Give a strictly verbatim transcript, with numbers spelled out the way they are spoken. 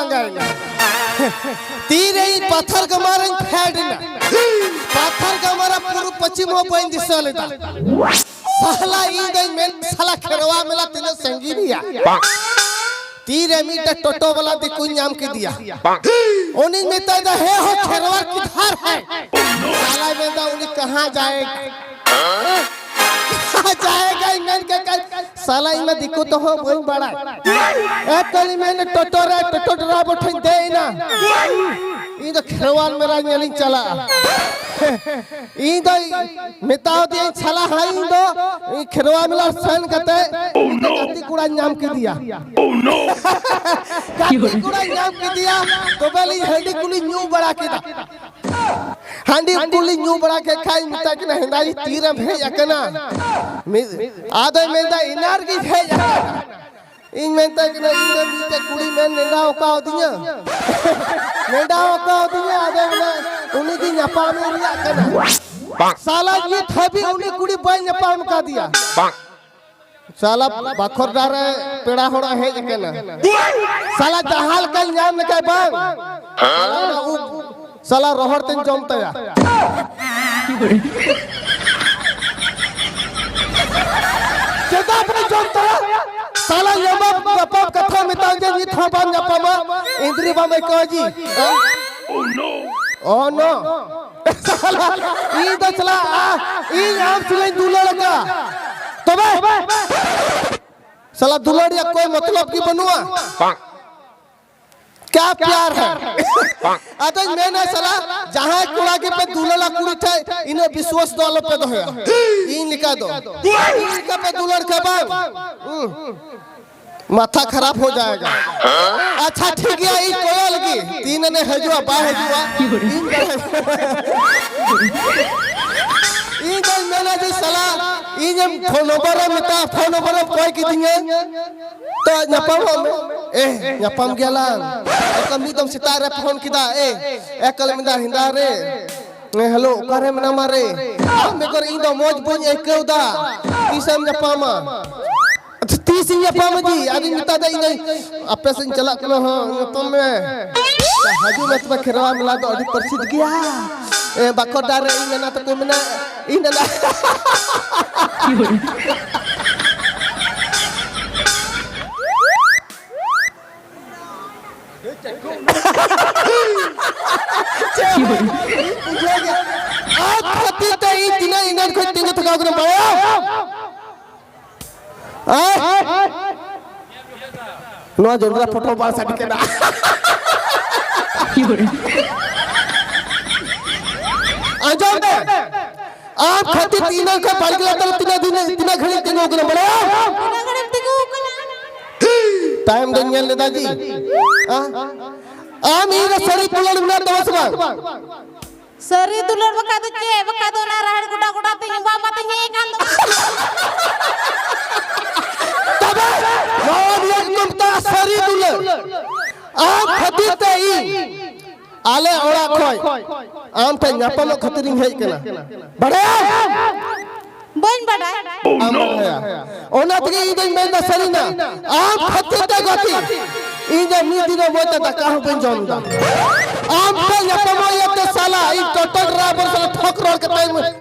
ᱞᱟᱸᱜᱟᱭᱮᱱᱟ᱾ ᱛᱤᱨᱮ ᱤᱧ ᱯᱟᱛᱷᱟᱨ ᱜᱟᱢᱟᱨ ᱨᱮᱧ ᱯᱷᱮᱰ ᱮᱱᱟ, ᱯᱟᱛᱷᱟᱨ ᱜᱟᱢᱟᱨ ᱨᱮ ᱯᱩᱨᱩᱵ ᱯᱚᱪᱷᱤᱢ ᱦᱚᱸ ᱵᱟᱹᱧ ᱫᱤᱥᱟᱹ ᱞᱮᱫᱟ᱾ ᱥᱟᱞᱟ ᱤᱧ ᱫᱚᱧ ᱢᱮᱱ, ᱥᱟᱞᱟ ᱠᱷᱮᱨᱣᱟ ᱢᱮᱞᱟ ᱛᱤᱱᱟᱹᱜ ᱥᱟᱺᱜᱤᱧ ᱨᱮᱭᱟ? ᱛᱤᱨᱮ ᱢᱤᱫᱴᱮᱡ ᱴᱳᱴᱳ ᱵᱟᱞᱟ ᱫᱤᱠᱩᱧ ᱧᱟᱢ ᱠᱮᱫᱮᱭᱟ᱾ ᱩᱱᱤᱧ ᱢᱮᱛᱟᱭ ᱫᱟ, "ᱦᱮ ᱦᱚ ᱠᱷᱮᱨᱣᱟᱲ ᱠᱤᱫᱷᱟᱨ ᱦᱮ?" ᱥᱟᱞᱟᱭ ᱢᱮᱱᱫᱟ, "ᱩᱱᱤ ᱠᱟᱦᱟᱸ ᱡᱟᱭᱮᱜᱟ?" ᱠᱟᱦᱟᱸ ᱡᱟᱭᱮᱜᱟᱧ ᱢᱮᱱ ᱠᱮᱫ ᱠᱷᱟᱱ, ᱥᱟᱞᱟ ᱤᱧ ᱢᱟ ᱫᱤᱠᱩ ᱛᱮᱦᱚᱸ ᱵᱟᱹᱧ ᱵᱟᱲᱟᱭ᱾ ᱮᱠ ᱠᱟᱹᱞᱤ ᱢᱮᱱ, ᱴᱳᱴᱳ ᱨᱮ, ᱴᱳᱴᱳ ᱰᱨᱟᱭᱵᱷᱟᱨ ᱴᱷᱮᱱ ᱫᱮᱡ ᱮᱱᱟ᱾ ᱤᱧ ᱫᱚ ᱠᱷᱮᱨᱣᱟᱞ ᱢᱮᱞᱟ ᱧᱮᱞᱤᱧ ᱪᱟᱞᱟᱜᱼᱟ᱾ ᱤᱧ ᱫᱚ ᱢᱮᱛᱟᱣ ᱫᱤᱭᱟᱹᱧ, ᱥᱟᱞᱟ ᱦᱟᱸᱜ ᱤᱧ ᱫᱚ ᱠᱷᱮᱨᱣᱟᱞ ᱢᱮᱞᱟ ᱥᱮᱱ ᱠᱟᱛᱮ ᱢᱤᱫᱴᱮᱱ ᱜᱟᱛᱮ ᱠᱚᱲᱟᱧ ᱧᱟᱢ ᱠᱮᱫᱮᱭᱟ᱾ ᱜᱟᱛᱮ ᱠᱚᱲᱟᱧ ᱧᱟᱢ ᱠᱮᱫᱮᱭᱟ, ᱛᱚᱵᱮ ᱞᱤᱧ ᱦᱟᱺᱰᱤ ᱠᱚᱞᱤᱧ ᱧᱩ ᱵᱟᱲᱟ ᱠᱮᱫᱟ᱾ ᱦᱟᱺᱰᱤ ᱠᱚᱞᱤᱧ ᱧᱩ ᱵᱟᱲᱟ ᱠᱮᱫ ᱠᱷᱟᱡ ᱢᱮᱛᱟᱭ ᱠᱟᱱᱟ, "ᱦᱮᱸᱫᱟ ᱡᱤ, ᱛᱤᱨᱮᱢ ᱦᱮᱡ ᱟᱠᱟᱱᱟ?" ᱢᱤᱫ, ᱟᱫᱚᱭ ᱢᱮᱱᱫᱟ, "ᱮᱱᱟᱱ ᱨᱮᱜᱤᱧ ᱦᱮᱡ ᱟᱠᱟᱱᱟ᱾" ᱤᱧ ᱢᱮᱱ ᱛᱟᱭ ᱠᱟᱱᱟ, "ᱤᱧ ᱫᱚ ᱢᱤᱫᱴᱮᱡ ᱠᱩᱲᱤ ᱢᱮᱱ ᱱᱮᱰᱟ ᱟᱠᱟᱣᱫᱤᱧᱟ, ᱱᱮᱰᱟ ᱟᱠᱟᱣᱫᱤᱧᱟ, ᱟᱫᱚ ᱚᱱᱟ ᱩᱱᱤ ᱜᱮ ᱧᱟᱯᱟᱢ ᱨᱮᱭᱟᱜ ᱠᱟᱱᱟ᱾" ᱥᱟᱞᱟ ᱱᱤᱛ ᱦᱟᱹᱵᱤᱡ ᱩᱱᱤ ᱠᱩᱲᱤ ᱵᱟᱹᱧ ᱧᱟᱯᱟᱢ ᱟᱠᱟᱫᱮᱭᱟ᱾ ᱥᱟᱞᱟ ᱵᱟᱠᱷᱚᱨᱰᱟ ᱨᱮ ᱯᱮᱲᱟ ᱦᱚᱲ ᱮ ᱦᱮᱡ ᱟᱠᱟᱱᱟ᱾ ᱥᱟᱞᱟ ᱡᱟᱦᱟᱸ ᱞᱮᱠᱟᱧ ᱧᱟᱢ ᱞᱮᱠᱷᱟᱡ ᱵᱟᱝ, ᱥᱟᱞᱟ ᱚᱱᱟ ᱩᱵ ᱥᱟᱞᱟ ᱨᱚᱦᱚᱲ ᱛᱮᱧ ᱡᱚᱢ ᱛᱟᱭᱟ᱾ ᱪᱮᱫᱟᱜ ᱵᱟᱹᱧ ᱡᱚᱢ ᱛᱟᱭᱟ? ᱥᱟᱞᱟ ᱧᱟᱯᱟᱢ, ᱧᱟᱯᱟᱢ ᱠᱟᱛᱷᱟ ᱢᱮᱛᱟᱣ ᱡᱮ ᱱᱤᱛ ᱦᱚᱸ ᱵᱟᱢ ᱧᱟᱯᱟᱢᱟ, ᱤᱱᱫᱽᱨᱤ ᱵᱟᱢ ᱟᱹᱭᱠᱟᱹᱣᱟ ᱡᱤ? Oh no! ᱥᱟᱞᱟ, ᱤᱧ ᱫᱚ ᱥᱟᱞᱟ, ᱟ, ᱤᱧ ᱟᱢ ᱥᱟᱞᱟᱧ ᱫᱩᱞᱟᱹᱲ ᱟᱠᱟᱫ᱾ ᱛᱚᱵᱮ ᱥᱟᱞᱟ ᱫᱩᱞᱟᱹᱲ ᱨᱮᱭᱟᱜ ᱠᱳᱭ ᱢᱚᱛᱞᱚᱵ ᱜᱮ ᱵᱟᱹᱱᱩᱜᱼᱟ᱾ ᱠᱭᱟ ᱯᱭᱟᱨ ᱦᱟᱭ? ᱟᱫᱚᱧ ᱢᱮᱱᱟ ᱥᱟᱞᱟ, ᱡᱟᱦᱟᱸᱭ ᱠᱚᱲᱟ ᱜᱮᱯᱮ ᱫᱩᱞᱟᱹᱲᱟ ᱠᱩᱲᱤ ᱴᱷᱮᱡ, ᱤᱱᱟᱹᱜ ᱵᱤᱥᱣᱟᱥ ᱫᱚ ᱟᱞᱚᱯᱮ ᱫᱚᱦᱚᱭᱟ᱾ ᱤᱧ ᱞᱮᱠᱟ ᱫᱚ, ᱤᱧ ᱞᱮᱠᱟ ᱯᱮ ᱫᱩᱞᱟᱹᱲ ᱠᱷᱟᱡ ᱵᱟᱝ, ᱦᱩᱸ, ᱢᱟᱛᱷᱟ ᱠᱷᱟᱨᱟᱯ ᱦᱳ ᱡᱟᱭᱮᱜᱟ᱾ ᱟᱪᱪᱷᱟ ᱴᱷᱤᱠ ᱜᱮᱭᱟ, ᱤᱧ ᱠᱚᱭᱚᱜ ᱞᱟᱹᱜᱤᱫ ᱛᱤᱱ ᱟᱱᱮ ᱦᱤᱡᱩᱜᱼᱟ ᱵᱟᱭ ᱦᱤᱡᱩᱜᱼᱟ᱾ ᱤᱧ ᱵᱟᱲᱟᱭ, ᱤᱧ ᱫᱚᱧ ᱢᱮᱱᱟ ᱡᱮ ᱥᱟᱞᱟ, ᱤᱧ ᱮᱢ ᱯᱷᱳᱱ ᱱᱚᱢᱵᱚᱨ ᱮᱢ ᱢᱮᱛᱟ, ᱯᱷᱳᱱ ᱱᱚᱢᱵᱚᱨ ᱮᱢ ᱠᱚᱭ ᱠᱤᱫᱤᱧᱟ᱾ ᱛᱚ ᱧᱟᱯᱟᱢᱚᱜ ᱢᱮ᱾ ᱮ, ᱧᱟᱯᱟᱢ ᱜᱮᱭᱟᱞᱟᱝ᱾ ᱮᱠᱫᱚᱢ ᱢᱤᱫ ᱫᱚᱢ ᱥᱮᱛᱟᱜ ᱨᱮ ᱯᱷᱳᱱ ᱠᱮᱫᱟ, ᱮ, ᱮᱠᱟᱞᱮ ᱢᱮᱱᱫᱟ, ᱦᱮᱸᱫᱟ ᱨᱮ, ᱮ, ᱦᱮᱞᱳ, ᱚᱠᱟᱨᱮ ᱢᱮᱱᱟᱢᱟ ᱨᱮ? ᱟᱢ ᱵᱮᱜᱚᱨ ᱤᱧ ᱫᱚ ᱢᱚᱡᱽ ᱵᱟᱹᱧ ᱟᱹᱭᱠᱟᱹᱣ ᱫᱟ᱾ ᱛᱤᱥᱮᱢ ᱧᱟᱯᱟᱢᱟ? ᱛᱤᱥ ᱤᱧ ᱧᱟᱯᱟᱢᱟ ᱡᱤ? ᱟᱫᱚᱧ ᱢᱮᱛᱟ ᱫᱮᱭᱟ, ᱤᱧ ᱫᱚ ᱟᱯᱮ ᱥᱮᱫ ᱤᱧ ᱪᱟᱞᱟᱜ ᱠᱟᱱᱟ ᱦᱚᱸ, ᱧᱟᱯᱟᱢ ᱢᱮ᱾ ᱦᱤᱡᱩᱜ ᱢᱮ ᱛᱚᱵᱮ, ᱠᱷᱮᱨᱣᱟ ᱢᱮᱞᱟ ᱫᱚ ᱟᱹᱰᱤ ᱯᱨᱚᱥᱤᱫᱷ ᱜᱮᱭᱟ᱾ ᱮ, ᱵᱟᱠᱚ ᱰᱟᱨ ᱨᱮ ᱤᱧ ᱢᱮᱱᱟ ᱛᱟᱠᱚ ᱢᱮᱱᱟ, ᱤᱧ ᱢᱮᱱᱟ᱾ ᱟᱢ ᱠᱷᱟᱹᱛᱤᱨ ᱛᱮ ᱤᱧ ᱛᱤᱱᱟᱹᱜ ᱤᱱᱟᱹᱱ ᱠᱷᱚᱱ ᱛᱤᱸᱜᱩ ᱛᱷᱟᱠᱟᱣ ᱠᱟᱱᱟ ᱵᱟᱲᱟᱭᱟᱢ? ᱦᱮᱸ? ᱱᱚᱣᱟ ᱡᱚᱱᱰᱨᱟ ᱯᱷᱳᱴᱳ ᱵᱟᱝ ᱥᱟᱰᱮ ᱠᱟᱱᱟ᱾ ᱟᱸᱡᱚᱢ ᱢᱮ, ᱟᱢ ᱠᱷᱟᱹᱛᱤᱨ ᱛᱮ ᱤᱱᱟᱹ ᱠᱷᱚᱱ ᱵᱟᱲᱜᱮ ᱞᱟᱛᱟᱨ ᱨᱮ ᱛᱤᱱᱟᱹᱜ ᱫᱤᱱ, ᱛᱤᱱᱟᱹᱜ ᱜᱷᱟᱹᱲᱤᱡ ᱛᱤᱸᱜᱩ ᱠᱟᱱᱟ ᱵᱟᱲᱟᱭᱟᱢ? ᱛᱤᱱᱟᱹᱜ ᱜᱷᱟᱹᱲᱤᱡ ᱛᱤᱸᱜᱩ ᱠᱟᱱᱟ? ᱛᱟᱭᱚᱢ ᱫᱚᱧ ᱧᱮᱞ ᱞᱮᱫᱟ ᱡᱤ᱾ ᱦᱮᱸ? ᱟᱢ ᱤᱧ ᱨᱮ ᱥᱟᱹᱨᱤ ᱫᱩᱞᱟᱹᱲ ᱢᱮᱱᱟᱜ ᱛᱟᱢᱟ ᱥᱮ ᱵᱟᱝ? ᱥᱟᱹᱨᱤ ᱫᱩᱞᱟᱹᱲ ᱵᱟᱠᱷᱟᱡ ᱫᱚ ᱪᱮᱫ? ᱵᱟᱠᱷᱟᱡ ᱫᱚ ᱚᱱᱟ ᱨᱟᱦᱮᱲ ᱜᱚᱰᱟ ᱜᱚᱰᱟ ᱛᱮ ᱧᱩ ᱵᱟᱢ ᱟᱹᱛᱤᱧ ᱦᱮᱡ ᱟᱠᱟᱱ ᱫᱚ᱾ ᱛᱚᱵᱮ ᱱᱚᱣᱟ ᱱᱤᱭᱟᱹ ᱜᱮᱠᱚ ᱢᱮᱛᱟᱜᱼᱟ ᱥᱟᱹᱨᱤ ᱫᱩᱞᱟᱹᱲ᱾ ᱟᱢ ᱠᱷᱟᱹᱛᱤᱨ ᱛᱮ ᱤᱧ ᱟᱞᱮ ᱚᱲᱟᱜ ᱠᱷᱚᱡ ᱟᱢ ᱴᱷᱮᱱ ᱧᱟᱯᱟᱢᱚᱜ ᱠᱷᱟᱹᱛᱤᱨ ᱤᱧ ᱦᱮᱡ ᱠᱟᱱᱟ᱾ ᱵᱟᱰᱟᱭᱟᱢ? ᱵᱟᱹᱧ ᱵᱟᱰᱟᱭ᱾ ᱟᱢ ᱵᱟᱰᱟᱭᱟ᱾ ᱚᱱᱟ ᱛᱮᱜᱮ ᱤᱧ ᱫᱚᱧ ᱢᱮᱱᱫᱟ ᱥᱟᱹᱨᱤᱱᱟ, ᱟᱢ ᱠᱷᱟᱹᱛᱤᱨ ᱛᱮ ᱜᱟᱛᱮ, ᱤᱧ ᱫᱚ ᱢᱤᱫ ᱫᱤᱱ ᱦᱚᱸ ᱢᱚᱡᱽ ᱛᱮ ᱫᱟᱠᱟ ᱦᱚᱸ ᱵᱟᱹᱧ ᱡᱚᱢ ᱮᱫᱟ᱾ ᱟᱢ ᱴᱷᱮᱱ ᱧᱟᱯᱟᱢᱚᱜ ᱤᱭᱟᱹᱛᱮ ᱥᱟᱞᱟ, ᱤᱧ ᱴᱚᱴᱚᱞ ᱰᱨᱟᱭᱵᱷᱟᱨ ᱥᱟᱞᱟᱜ ᱴᱷᱚᱠ ᱨᱚᱲ ᱠᱟᱛᱮ ᱤᱧ